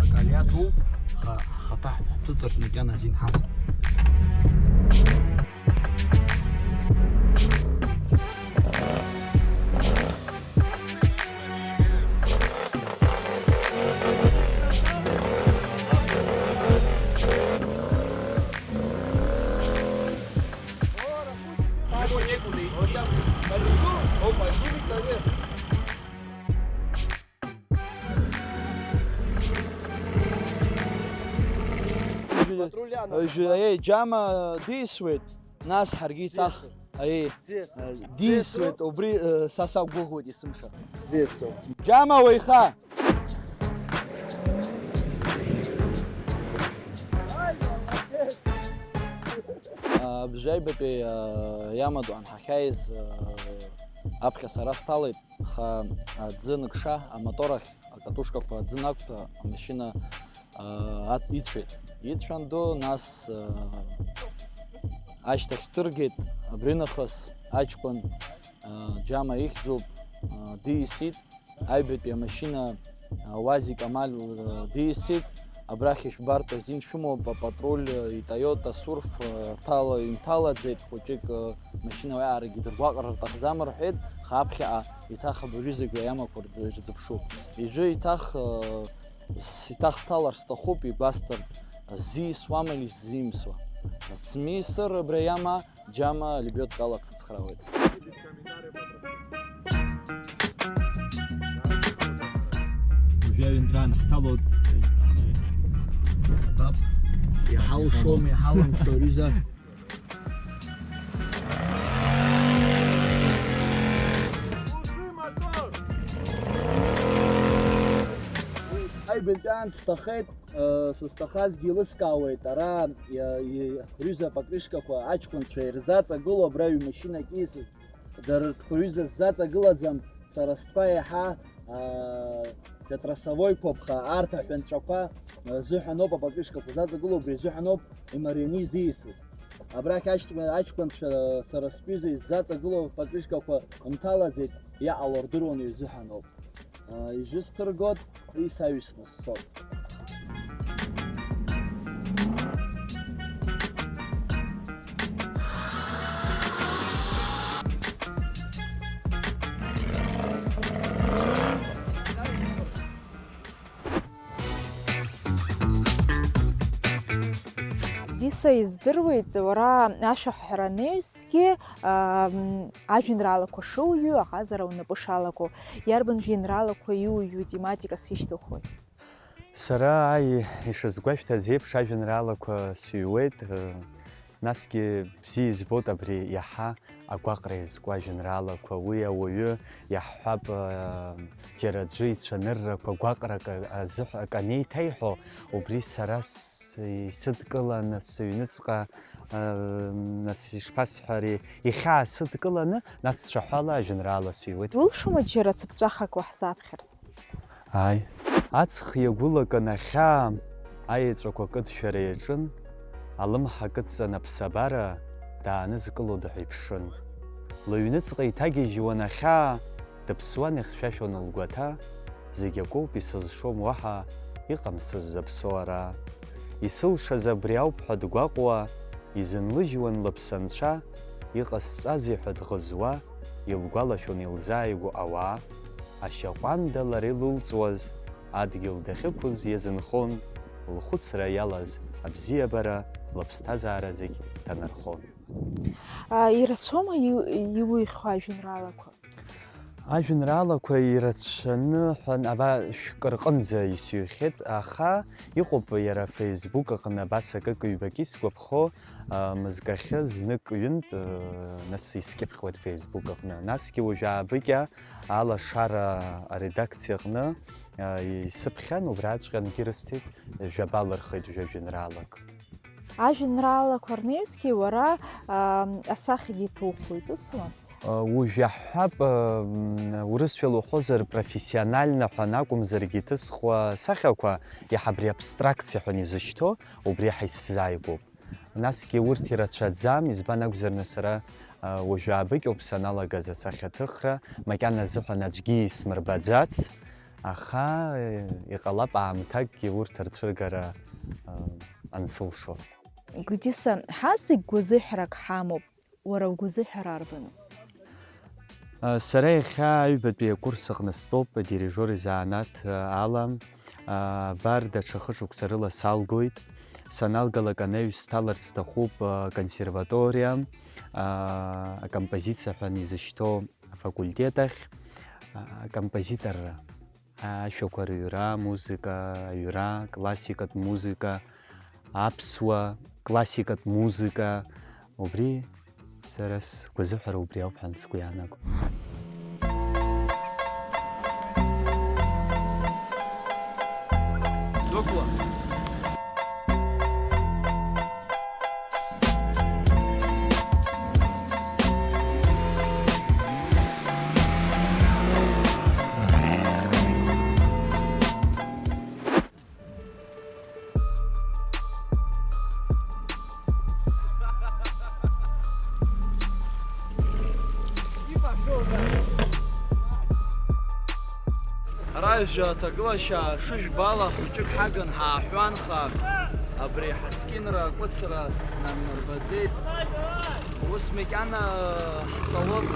акалиа дууп, ха-, ҳхаҭа ҳҭыҵыртә макьана азин ҳамоуп. Патрули ана. Жәа-, еи, џьама дисуеит, нас ҳаргьы иҭах-, Ӡиасуеит. Аиеи. Ӡиасуеит. Э, дисуеит, Ӡиасуеит. Убри, э, са сақәгәыӷуеит есымша. Ӡиасуеит. Џьама уеиха! Абжаҩбатәи, э, иамадоу анҳахьааиз, э, аԥхьа сара сҭалеит, аха аӡы ныкша, амотор ахь акатушкақәа аӡы накәҭәа, амашьына, э, ицәеит. Ицәан ду, нас, э, ашьҭахь сдыргеит, абринахыс аҷкәын, э, џьама ихьӡуп, э, диисит. Аҩбатәи амашьына, а, УАЗик Амал, а, диасит, абрахь ишәбартә азин шәымоуп, апатруль, а, иТойота Сурф, а, ҭала, инҭалаӡеит, хәыҷык, а, машьына уиаарагьы дыргәаҟыр рҭахӡам рҳәеит, аха аԥхьаҟа еиҭах абыржәы зегь уи амақәа рзы-, рзыԥшуп. Ижәы еиҭах, а, с-, еиҭах сҭалар сҭахуп, игәасҭартә, зиасуама или ззимсуа? Смиасыр абри ама, Џьама лебиоткала дсыцхраауеит. Уажәы аҩынтәра ҳҭалоит. Иҳалшом, иҳалымшо, риза. Аибатәи аан сҭахеит. Сызҭахазгьы еилыскаауеит, ара иа-, и-, рҩыза апокрышкақәа аҷкәынцәа ирзаҵагылоу абра ҩ-машьынак ииасыз, дара ртәқәа рҩыза сзаҵагылаӡам, сара стәқәа еиҳа, аа, сетрасовоиқәа ԥха, арҭ аҳәынҵәақәа, а, рзыҳәаноуп апокрышкақәа заҵагылоу, убри азыҳәаноуп имарианы изиасыз. Абрахь аҷкәын-, аҷкәынцәа сара стәы изы иззаҵагылоу апокрышкақәа нҭалаӡеит, иҟало рдыруан, изыҳәаноуп. Ижәысҭыргоит, уи саҩсны сцоит. Диса, издыруеит, уара ашәаҳәара анаҩсгьы, ам, ажәеинраалақәа шуҩу аҟазара унапы шалаго. Иарбан жәеинраалақәа иуҩу, тематикас ишьҭухуеи? Сара аи-, ишысгәашәҭаз еиԥш ажәеинраалақәа сыҩуеит, ы, насгьы бзиа избоит абри иаҳа агәаҟра иазку ажәеинраалақәа. Уи ауаҩы иаҳҳәап, ы, џьара аӡәы ицәаныррақәа гәаҟрак азыҳәа акы анеиҭеиҳәо, убри сара с-, исыдкыланы сыҩныҵҟа, ы, нас ишԥасҳәари, ихьаа сыдкыланы, нас цәаҳәала ажәеинраала сыҩуеит. Иулшома џьара цыԥҵәахак уаҳзаԥхьарц? Ааи. Аҵх иагәылакын ахьаа, аеҵәақәа кыдшәара иаҿын, алымҳа кыдҵан аԥсабара даанызкыло дҳәа иԥшын. Лыҩныҵҟа иҭагьежьуан ахьаа, дыԥсуан ихьшәашәон лгәаҭа, зегь акоуп, исызшом уаҳа, иҟам сыззаԥсо ара. Исылшаз абри ауп ҳәа дгәаҟуа, изынлыжьуан лыԥсы анцәа, иҟасҵазеи ҳәа дӷызуа, илгәалашәон илзааигәоу ауаа. Ашьаҟәанда лара илылҵуаз, адгьыл дахьықәыз иазынхон, лхәыцра иалаз абзиабара лыԥсҭазаара зегь ҭанархон. А, ирацәоума иу-, иуихьоу ажәеинраалақәа? Ажәеинраалақәа ирацәаны ҳәа, аба, шәкы рҟынӡа исыҩхьеит, аха иҟоуп иара Facebook аҟны абас акык-ҩбак исгәаԥхо, а, мызкахьы знык-ҩынтә, а, нас искьыԥхьуеит Facebook аҟны. Насгьы уажәы аабыкьа алашара аредакциаҟны, а, исыԥхьан, убраҵәҟьангьы ирысҭеит, жәаба лырхеит, жәа-, жәеинраалак. Ажәеинраалақәа рнаҩсгьы уара, а, асахьагьы ҭухуеит, усума? Уажә иаҳҳәап, урысшәала уҳәозар, профессионально ҳәа акәымзаргьы иҭысхуа асахьақәа иаҳа абри абстракциа ҳәа изышьҭоу, убри иаҳа исзааигәоуп. Насгьы урҭ ирацәаӡам, избан акәзар, нас сара, уажә аабыкьоуп саналагаз асахьаҭыхра, макьана азыҳәан аӡәгьы исмырбаӡац, аха, иҟалап аамҭакгьы урҭ рцәыргара, ансылшо. Гәдиса, ҳазегь гәазыҳәарак ҳамоуп. Уара угәазыҳәара арбану? А, сара иахьа аҩбатәи акурс аҟны стәоуп, адирижиор изанааҭ, а, ала. А, абар, даҽа хышықәса рыла салгоит. Саналгалак анаҩс сҭаларц сҭахуп, а, аконсерваториа, а, акомпозициа ҳәа изышьҭоу афакультет ахь, а, акомпозиторра. Ашәақәа рыҩра, амузыка аҩра, классикатә музыка, аԥсуа классикатә музыка, убри сара сгәазыҳәара убри ауп ҳәа сгәы иаанаго. Дәықәла. Ара жәа аҭагылашьаа шыжәбала хәыҷык ҳагын ҳааҳәуанха, абри ҳаскьынра акәыцра снанарбаӡеит. Ус макьана ҳцалон.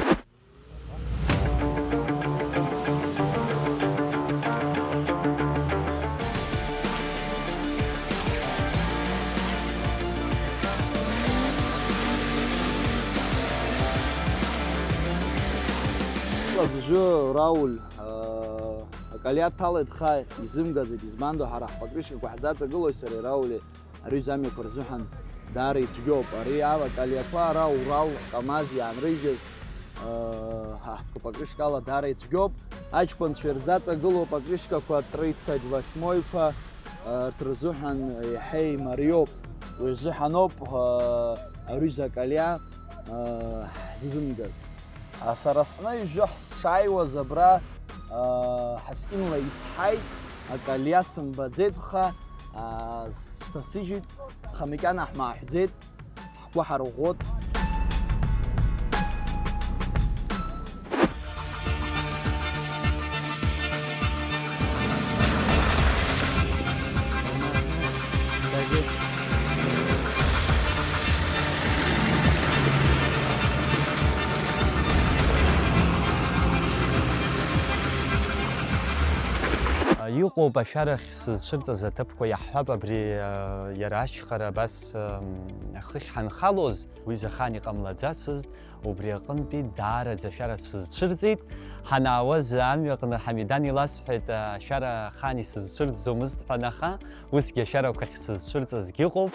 Абжьы Рауль, аа, акалиа дҭалеит, ха, изымгаӡеит, избанду, ҳара ҳпокрышкақәа ҳзаҵагылои сареи Рауль ари рҩыза амҩақәа рзыҳәан даара ицәгьоуп. Ари ала акалиақәа ара Урал, КамАЗ иаанрыжьыз, аа, ҳа ҳпокрышкала даара ицәгьоуп. Аҷкәынцәа ирзаҵагылоу апокрышкақәа тридцать восьмойқәа, Арҭ рзыҳәан еиҳа имариоуп. Уи азыҳәаноуп, а, аҩыза Калиа, а, ҳзызымгаз. А, сара сҟны ижәы ҳсшааиуаз абра, а, ҳаскьынла исҳаит, акалиа сымбаӡеит, аха, а, сшьҭасыжьит, аха макьана ҳмааҳәӡеит, ҳгәы ҳарӷәӷәот. Иҟоуп ашәарахь сызцәырҵыз аҭыԥқәа, иаҳҳәап, абри, а, иара ашьхара абас, ам, ахыхь ҳанхалоз, уи захан иҟамлаӡацызт, убри аҟынтәи даараӡа ашәара сызцәырҵит. Ҳанаауаз амҩаҟны Ҳамидан иласҳәеит, а, ашәара ахаан исызцәырҵӡомызт ҳәа, аха усгьы ашәарақәа ахьсызцәырҵызгьы ыҟоуп.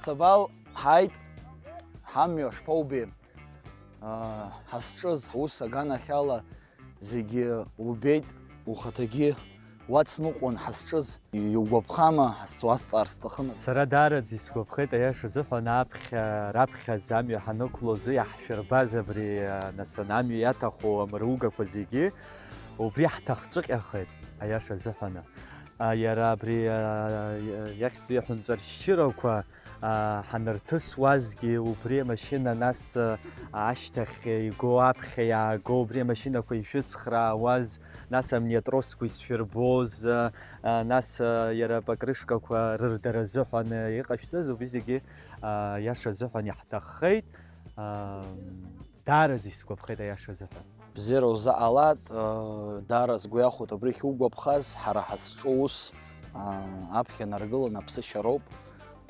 Цабал ҳааит, ҳамҩа шԥоубеи? Ҳазҿыз аус аганахьала зегьы убеит, ухаҭагьы уацныҟәон ҳазҿыз. Иугәаԥхама, ҳазцуазҵаар сҭахын. Сара даараӡа исгәаԥхеит, аиаша азыҳәан, аԥхьа, раԥхьаӡа амҩа ҳанықәлоз, уи иаҳшәырбаз абри, а, нас, ан-, амҩа иаҭаху амыругақәа зегьы, убри ҳҭахҵәҟьахеит, аиаша азыҳәан. А, иара абри, а, иахьӡу иаҳәынҵәар шьшьырақәа, а, ҳанырҭысуазгьы, убри амашьына нас, а, ашьҭахь игоу, аԥхьа иааго, убри амашьынақәа ишәыцхраауаз, нас амниатросқәа исшәырбоз, а, а, нас, а, иара апокрышкақәа рырдара азыҳәан, а, иҟашәҵаз, убри зегьы, а, иаша азыҳәан иаҳҭаххеит. А, даараӡа исгәаԥхеит, аиаша азыҳәан. Бзиара узаҟалат, а, даара сгәы иахәоит абри ахьугәаԥхаз, ҳара ҳазҿу ус, а, аԥхьа наргыланы аԥсышьа роуп.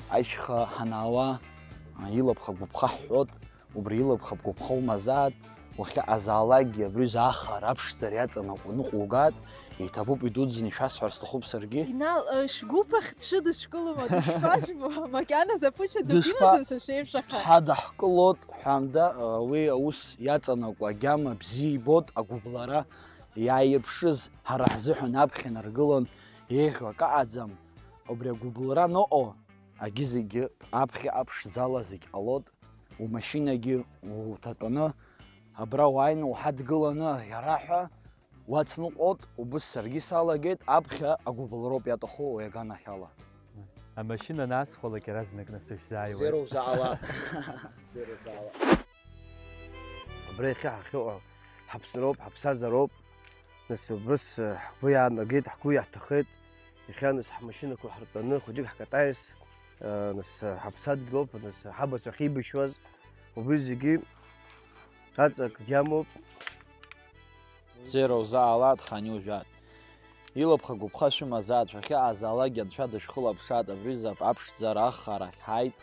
Ашьха ҳанаауа, а, илаԥха гәыԥха ҳҳәот, убри илаԥха гәыԥха умазаат, уахьыҟазаалакгьы абри заахар аԥшӡара иаҵанакуа ныҟәугат, иҭабуп идуӡӡаны ишәасҳәар сҭахуп саргьы. Инал, э, шәгәыԥ ахь дшыдышәкылома, дышԥажәбо? Макьаназы аԥышәа дышԥа-, дымаӡам, шәа шеиԥш аха. Ҳа даҳкылот, ҳәамда, э, уи аус иаҵанакуа агьама бзиа ибот, агәыблара иааирԥшыз ҳара ҳзыҳәан аԥхьа наргылан, еиӷьу акы аӡам, убри агәыблра ныҟо, агьы зегьы аԥхьа аԥшӡала зегь ҟалот. Умашьынагьы уҭатәаны, абра уааины уҳадгыланы аӷьараҳәа уацныҟәот, убыс саргьы салагеит, аԥхьа агәыбылроуп иаҭаху уи аганахьала. Амашьына анасхәалак иаразнак насышәзааиуеит. Бзиара узаала. Бзиара узаала. Абра иахьа ҳахьыҟоу ҳаԥсроуп, ҳаԥсҭазаароуп. Нас убыс, э, ҳгәы иаанагеит, ҳгәы иаҳҭахеит. Иахьа нас ҳмашьынақәа ҳартәаны, хәыҷык ҳкатаиас, э, нас, э, ҳаԥсадгьылоуп, нас, э, ҳабацәа ахьеибашьуаз, убри зегьы аҵакгьы амоуп. Бзиара узаалат, хани ужәат. Илаԥха гәыԥха шәымазаат, шәахьыҟазаалакгьы Анцәа дышәхылаԥшаат, абри изы аԥшӡара аххарахь ҳааит,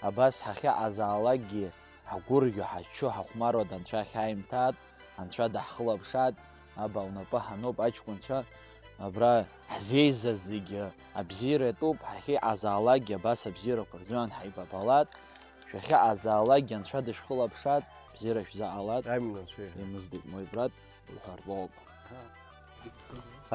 абас ҳахьыҟазаалакгьы ҳгәырӷьо, ҳаччо, ҳахәмаруа Анцәа ахьааимҭаат, Анцәа даҳхылаԥшаат, абаҩ лнапы ҳануп, аҷкәынцәа, абра ҳзеизаз зегьы абзиара иатәуп, ҳахьыҟазаалакгьы абас абзиарақәа рзыҳәан ҳаибабалат, шәахьыҟазаалакгьы Анцәа дышәхылаԥшаат, бзиара шәзаҟалат. Амин, Анцәа иҳәа. Имыздит, мои брат. Уҳәартә ауп.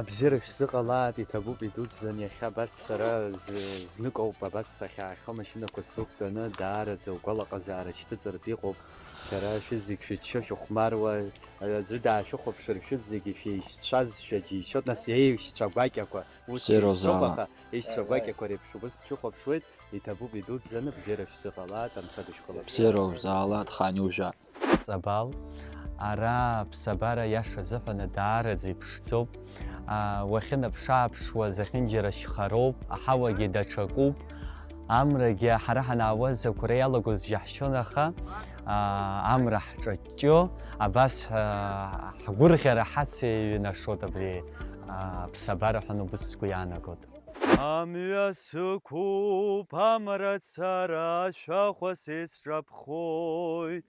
Абзиара шәзыҟалааит, иҭабуп идуӡӡан, иахьа абас сара з-, зныкоуп абас сахьаахьоу амашьынақәа срықәтәаны, даараӡа угәалаҟазаара шьҭыҵыртә иҟоуп. Шәара шәызегь шәыччо шәыхәмаруа, аӡәы даашәыхәаԥшыр шәызегьы шәеишьцәазшәа џьишьоит, нас иеишьцәа гәакьақәа, ус Бзиара еишьцәоуп, узаала. Аха еишьцәа гәакьақәа реиԥш убыс шәыхәаԥшуеит, иҭабуп идуӡӡаны, бзиара шәзыҟалааит, анцәа дышәхылаԥшуеит. Бзиара узаалааит, хан иужәа. Ҵабал, ара аԥсабара иаша азыҳәаны даараӡа иԥшӡоуп. Аа, уахьынаԥш-ааԥшуа зехьынџьара шьхароуп, аҳауагьы даҽакуп. Амрагьы ҳара ҳанаауаз ақәра иалагоз џьаҳшьон, аха, аа, амра ҳҿаҷҷо, абас, аа, ҳгәырӷьара ҳацеиҩнашоит абри, аа, аԥсабара ҳәа убыс сгәы иаанагоит. Амҩа сықәуп, амра цара ашәахәа сеицҿаԥхоит.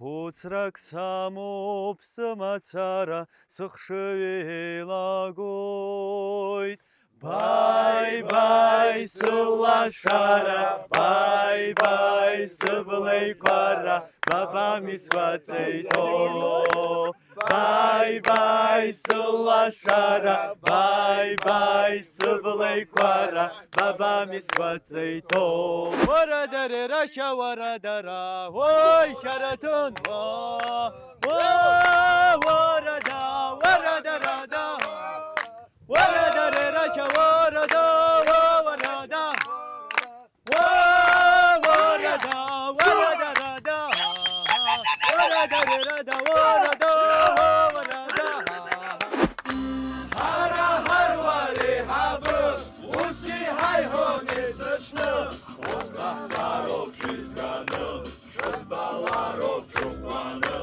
Хәыцрак самоуп, сымацара сыхшыҩ еилагоит. Баи-баи, сылашара, баи-баи, сыблеиқәара, ба бамиц гәаҵа иҭоу. Баи-баи, сылашара, баи-баи, сыблеиқәара, ба бамиц гәаҵа иҭоу. Уара дара рашьа, уара дара, уи шьараҭын, уа, уа, уара да, уара дара да, уара дара рашьа, уара да, уа, уара да. Ҳара ҳаруаа реиҳабы, ус иҳаиҳәон есыҽны, ус ҟаҳҵароуп шәызганы, шәыдбалароуп шәыхәманы.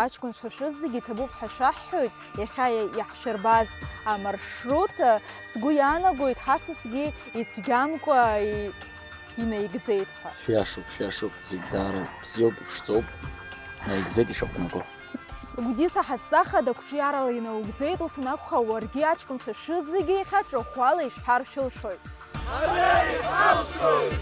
Аҷкәынцәа шәызегьы иҭабуп ҳәа шәаҳҳәоит, иахьа иаҳшәырбаз амаршрут, сгәы иаанагоит, ҳасасгьы ицәгьамкәа и-, инаигӡеит ҳәа. Шәиашоуп, шәиашоуп, зегь даара бзиоуп, иԥшӡоуп, наигӡеит ишақәнаго. Гәдиса ҳадҵа хада қәҿиарала инаугӡеит, ус анакәха, уаргьы аҷкәынцәа шәызегьы иахьа ҿахәала ишәҳәар шәылшоит. Абри ҳалшоит!